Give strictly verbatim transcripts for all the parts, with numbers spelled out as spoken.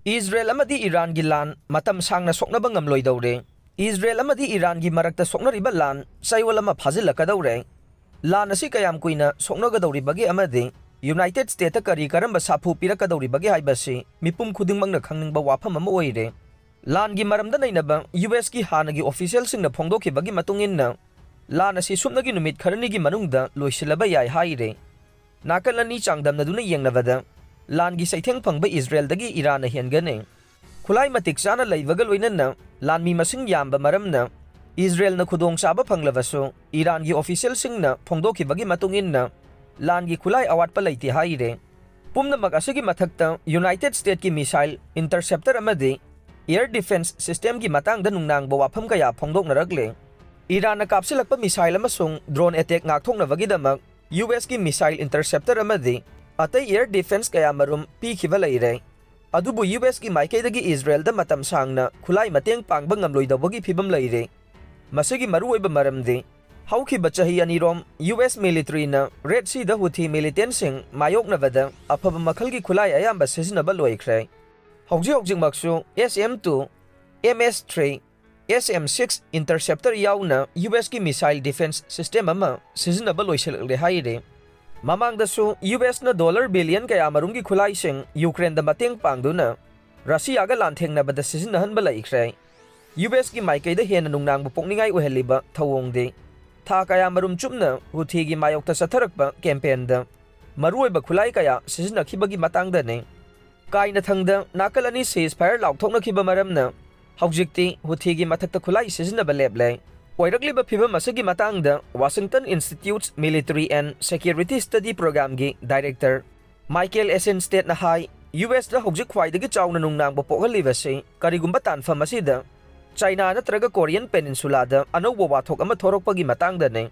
Israel ꯑꯃꯗꯤ ꯏꯔꯥꯟꯒꯤ ꯂꯥꯟ ꯃꯇꯝ ꯁꯥꯡꯅ ꯁꯣꯛꯅꯕ ꯉꯝꯂꯣꯏꯗꯧꯔꯦ꯫ ꯏꯖꯔꯦꯜ ꯑꯃꯗꯤ ꯏꯔꯥꯟꯒꯤ ꯃꯔꯛꯇ ꯁꯣꯛꯅꯔꯤꯕ ꯂꯥꯟ ꯆꯌꯣꯜ ꯑꯃ ꯐꯥꯖꯤꯜꯂꯛꯀꯗꯧꯔꯦ꯫ ꯂꯥꯟ ꯑꯁꯤ ꯀꯌꯥꯝ ꯀꯨꯏꯅ ꯁꯣꯛꯅꯒꯗꯧꯔꯤꯕꯒꯦ ꯑꯃꯗꯤ ꯌꯨꯅꯥꯏꯇꯦꯗ ꯁ꯭ꯇꯦꯠꯇ ꯀꯔꯤ ꯀꯔꯝꯕ ꯁꯥꯐꯨ ꯄꯤꯔꯛꯀꯗꯧꯔꯤꯕꯒꯦ ꯍꯥꯏꯕꯁꯤ ꯃꯤꯄꯨꯝ ꯈꯨꯗꯤꯡꯃꯛꯅ ꯈꯪꯅꯤꯡꯕ ꯋꯥꯐꯝ ꯑꯃ ꯑꯣꯏꯔꯦ꯫ ꯂꯥꯟꯒꯤ ꯃꯔꯝꯗ ꯅꯩꯅꯕ ꯌꯨ ꯑꯦꯁꯀꯤ ꯍꯥꯟꯅꯒꯤ ꯑꯣꯐꯤꯁꯤꯌꯦꯜꯁꯤꯡꯅ ꯐꯣꯡꯗꯣꯛꯈꯤꯕꯒꯤ ꯃꯇꯨꯡ ꯏꯟꯅ, ꯂꯥꯟ ꯑꯁꯤ ꯁꯨꯞꯅꯒꯤ ꯅꯨꯃꯤꯠ ꯈꯔꯅꯤꯒꯤ ꯃꯅꯨꯡꯗ ꯂꯣꯏꯁꯤꯜꯂꯕ ꯌꯥꯏ ꯍꯥꯏꯔꯦ꯫ ꯅꯥꯀꯜ ꯑꯅꯤ ꯆꯥꯡꯗꯝꯅꯗꯨꯅ ꯌꯦꯡꯅꯕꯗ, ꯂꯥꯟꯒꯤ ꯆꯩꯊꯦꯡ ꯐꯪꯕ ꯏꯖꯔꯦꯜꯗꯒꯤ ꯏꯔꯥꯟꯅ ꯍꯦꯟꯒꯅꯤ꯫ ꯈꯨꯠꯂꯥꯏ ꯃꯇꯤꯛ ꯆꯥꯅ ꯂꯩꯕꯒ ꯂꯣꯏꯅꯅ ꯂꯥꯟꯃꯤ ꯃꯁꯤꯡ ꯌꯥꯝꯕ ꯃꯔꯝꯅ ꯏꯖꯔꯦꯜꯅ ꯈꯨꯗꯣꯡꯆꯥꯕ ꯐꯪꯂꯕꯁꯨ, ꯏꯔꯥꯟꯒꯤ ꯑꯣꯐꯤꯁꯤꯌꯦꯜꯁꯤꯡꯅ ꯐꯣꯡꯗꯣꯛꯈꯤꯕꯒꯤ ꯃꯇꯨꯡ ꯏꯟꯅ, ꯂꯥꯟꯒꯤ ꯈꯨꯠꯂꯥꯏ ꯑꯋꯥꯠꯄ ꯂꯩꯇꯦ ꯍꯥꯏꯔꯦ꯫ ꯄꯨꯝꯅꯃꯛ ꯑꯁꯤꯒꯤ ꯃꯊꯛꯇ, ꯌꯨꯅꯥꯏꯇꯦꯗ ꯁ꯭ꯇꯦꯠꯀꯤ ꯃꯤꯁꯥꯏꯜ ꯏꯟꯇꯔꯁꯦꯞꯇꯔ ꯑꯃꯗꯤ ꯑꯦꯌꯔ ꯗꯤꯐꯦꯟꯁ ꯁꯤꯁꯇꯦꯝꯒꯤ ꯃꯇꯥꯡꯗ ꯅꯨꯡꯅꯥꯡꯕ ꯋꯥꯐꯝ ꯀꯌꯥ ꯐꯣꯡꯗꯣꯛꯅꯔꯛꯂꯦ꯫ ꯏꯔꯥꯟꯅ ꯀꯥꯞꯁꯤꯜꯂꯛꯄ ꯃꯤꯁꯥꯏꯜ ꯑꯃꯁꯨꯡ ꯗ꯭ꯔꯣꯟ ꯑꯦꯇꯦꯛ ꯉꯥꯛꯊꯣꯛꯅꯕꯒꯤꯗꯃꯛ ꯌꯨ ꯑꯦꯁꯀꯤ ꯃꯤꯁꯥꯏꯜ ꯏꯟꯇꯔꯁꯦꯞꯇꯔ ꯑꯃꯗꯤ ꯑꯇꯩ ꯑꯦꯌꯔ ꯗꯤꯐꯦꯟꯁ ꯀꯌꯥꯃꯔꯨꯝ ꯄꯤꯈꯤꯕ ꯂꯩꯔꯦ꯫ ꯑꯗꯨꯕꯨ ꯌꯨ ꯑꯦꯁꯀꯤ ꯃꯥꯏꯀꯩꯗꯒꯤ ꯏꯖꯔꯦꯜꯗ ꯃꯇꯝ ꯁꯥꯡꯅ ꯈꯨꯠꯂꯥꯏ ꯃꯇꯦꯡ ꯄꯥꯡꯕ ꯉꯝꯂꯣꯏꯗꯧꯕꯒꯤ ꯐꯤꯕꯝ ꯂꯩꯔꯦ꯫ ꯃꯁꯤꯒꯤ ꯃꯔꯨꯑꯣꯏꯕ ꯃꯔꯝꯗꯤ, ꯍꯧꯈꯤꯕ ꯆꯍꯤ ꯑꯅꯤꯔꯣꯝ ꯌꯨ ꯑꯦꯁ ꯃꯤꯂꯤꯇꯔꯤꯅ ꯔꯦꯗ ꯁꯤꯗ ꯍꯨꯊꯤ ꯃꯤꯂꯤꯇꯦꯟꯁꯤꯡ ꯃꯥꯌꯣꯛꯅꯕꯗ ꯑꯐꯕ ꯃꯈꯜꯒꯤ ꯈꯨꯠꯂꯥꯏ ꯑꯌꯥꯝꯕ ꯁꯤꯖꯤꯟꯅꯕ ꯂꯣꯏꯈ꯭ꯔꯦ꯫ ꯍꯧꯖꯤꯛ ꯍꯧꯖꯤꯛꯃꯛꯁꯨ ꯑꯦꯁ ꯑꯦꯝ ꯇꯨ, ꯑꯦꯝ ꯑꯦꯁ ꯊ꯭ꯔꯤ, ꯑꯦꯁ ꯑꯦꯝ ꯁꯤꯛꯁ ꯏꯟꯇꯔꯁꯦꯞꯇꯔ ꯌꯥꯎꯅ ꯌꯨ ꯑꯦꯁꯀꯤ ꯃꯤꯁꯥꯏꯜ ꯗꯤꯐꯦꯟꯁ ꯁꯤꯁꯇꯦꯝ ꯑꯃ ꯁꯤꯖꯤꯟꯅꯕ ꯂꯣꯏꯁꯤꯜꯂꯛꯂꯦ ꯍꯥꯏꯔꯤ꯫ ꯃꯃꯥꯡꯗꯁꯨ ꯌꯨ ꯑꯦꯁꯅ ꯗꯣꯂꯔ ꯕꯤꯂꯤꯌꯟ ꯀꯌꯥꯃꯔꯨꯝꯒꯤ ꯈꯨꯠꯂꯥꯏꯁꯤꯡ ꯌꯨꯀ꯭ꯔꯦꯟꯗ ꯃꯇꯦꯡ ꯄꯥꯡꯗꯨꯅ ꯔꯁꯤꯌꯥꯒ ꯂꯥꯟꯊꯦꯡꯅꯕꯗ ꯁꯤꯖꯤꯟꯅꯍꯟꯕ ꯂꯩꯈ꯭ꯔꯦ꯫ ꯌꯨ ꯑꯦꯁꯀꯤ ꯃꯥꯏꯀꯩꯗ ꯍꯦꯟꯅ ꯅꯨꯡꯅꯥꯡꯕ ꯄꯣꯛꯅꯤꯡꯉꯥꯏ ꯑꯣꯏꯍꯜꯂꯤꯕ ꯊꯧꯑꯣꯡꯗꯤ, ꯊꯥ ꯀꯌꯥꯃꯔꯨꯝ ꯆꯨꯞꯅ ꯍꯨꯊꯤꯒꯤ ꯃꯥꯌꯣꯛꯇ ꯆꯠꯊꯔꯛꯄ ꯀꯦꯝꯄꯦꯟꯗ ꯃꯔꯨꯑꯣꯏꯕ ꯈꯨꯠꯂꯥꯏ ꯀꯌꯥ ꯁꯤꯖꯤꯟꯅꯈꯤꯕꯒꯤ ꯃꯇꯥꯡꯗꯅꯤ꯫ ꯀꯥꯏꯅꯊꯪꯗ ꯅꯥꯀꯜ ꯑꯅꯤ ꯁꯤꯖꯐꯥꯌꯔ ꯂꯥꯎꯊꯣꯛꯅꯈꯤꯕ ꯃꯔꯝꯅ ꯍꯧꯖꯤꯛꯇꯤ ꯍꯨꯊꯤꯒꯤ ꯃꯊꯛꯇ ꯈꯨꯠꯂꯥꯏ ꯁꯤꯖꯤꯟꯅꯕ ꯂꯦꯞꯂꯦ꯫ ꯑꯣꯏꯔꯛꯂꯤꯕ ꯐꯤꯚꯝ ꯑꯁꯤꯒꯤ ꯃꯇꯥꯡꯗ Washington Institute's Military and Security Study Programꯒꯤ ꯗꯥꯏꯔꯦꯛꯇꯔ ꯃꯥꯏꯀꯦꯜ ꯑꯦꯁꯦꯟꯁꯇꯦꯠꯅ ꯍꯥꯏ, ꯌꯨ ꯑꯦꯁꯇ ꯍꯧꯖꯤꯛ ꯈ꯭ꯋꯥꯏꯗꯒꯤ ꯆꯥꯎꯅ ꯅꯨꯡꯅꯥꯡꯕ ꯄꯣꯛꯍꯜꯂꯤꯕꯁꯤ ꯀꯔꯤꯒꯨꯝꯕ ꯇꯥꯟꯐꯝ ꯑꯁꯤꯗ ꯆꯥꯏꯅꯥ ꯅꯠꯇ꯭ꯔꯒ ꯀꯣꯔꯤꯌꯟ ꯄꯦꯅꯤꯟꯁꯨꯂꯥꯗ ꯑꯅꯧꯕ ꯋꯥꯊꯣꯛ ꯑꯃ ꯊꯣꯔꯛꯄꯒꯤ ꯃꯇꯥꯡꯗꯅꯤ꯫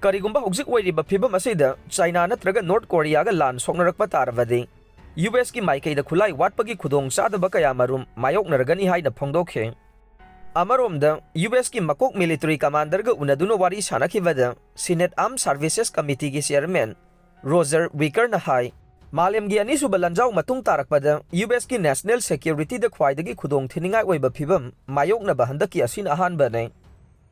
ꯀꯔꯤꯒꯨꯝꯕ ꯍꯧꯖꯤꯛ ꯑꯣꯏꯔꯤꯕ ꯐꯤꯚꯝ ꯑꯁꯤꯗ ꯆꯥꯏꯅꯥ ꯅꯠꯇ꯭ꯔꯒ ꯅꯣꯔꯠ ꯀꯣꯔꯤꯌꯥꯒ ꯂꯥꯟ ꯁꯣꯛꯅꯔꯛꯄ ꯇꯥꯔꯕꯗꯤ, ꯌꯨ ꯑꯦꯁꯀꯤ ꯃꯥꯏꯀꯩꯗ ꯈꯨꯠꯂꯥꯏ ꯋꯥꯠꯄꯒꯤ ꯈꯨꯗꯣꯡꯆꯥꯗꯕ ꯀꯌꯥꯃꯔꯨꯝ ꯃꯥꯌꯣꯛꯅꯔꯒꯅꯤ ꯍꯥꯏꯅ ꯐꯣꯡꯗꯣꯛꯈꯤ꯫ ꯑꯃꯔꯣꯝꯗ, ꯌꯨ ꯑꯦꯁꯀꯤ ꯃꯀꯣꯛ ꯃꯤꯂꯤꯇꯔꯤ ꯀꯃꯥꯟꯗꯔꯒ ꯎꯅꯗꯨꯅ ꯋꯥꯔꯤ ꯁꯥꯅꯈꯤꯕꯗ Senate Armed Services Committeeꯒꯤ ꯆꯦꯌꯔꯃꯦꯟ ꯔꯣꯖꯔ ꯋꯤꯀꯔꯅ ꯍꯥꯏ, ꯃꯥꯂꯦꯝꯒꯤ ꯑꯅꯤꯁꯨꯕ ꯂꯥꯟꯖꯥꯎ ꯃꯇꯨꯡ ꯇꯥꯔꯛꯄꯗ ꯌꯨ ꯑꯦꯁꯀꯤ ꯅꯦꯁꯅꯦꯜ ꯁꯦꯀ꯭ꯌꯨꯔꯤꯇꯤꯗ ꯈ꯭ꯋꯥꯏꯗꯒꯤ ꯈꯨꯗꯣꯡ ꯊꯤꯅꯤꯡꯉꯥꯏ ꯑꯣꯏꯕ ꯐꯤꯚꯝ ꯃꯥꯌꯣꯛꯅꯕ ꯍꯟꯗꯛꯀꯤ ꯑꯁꯤꯅ ꯑꯍꯥꯟꯕꯅꯤ꯫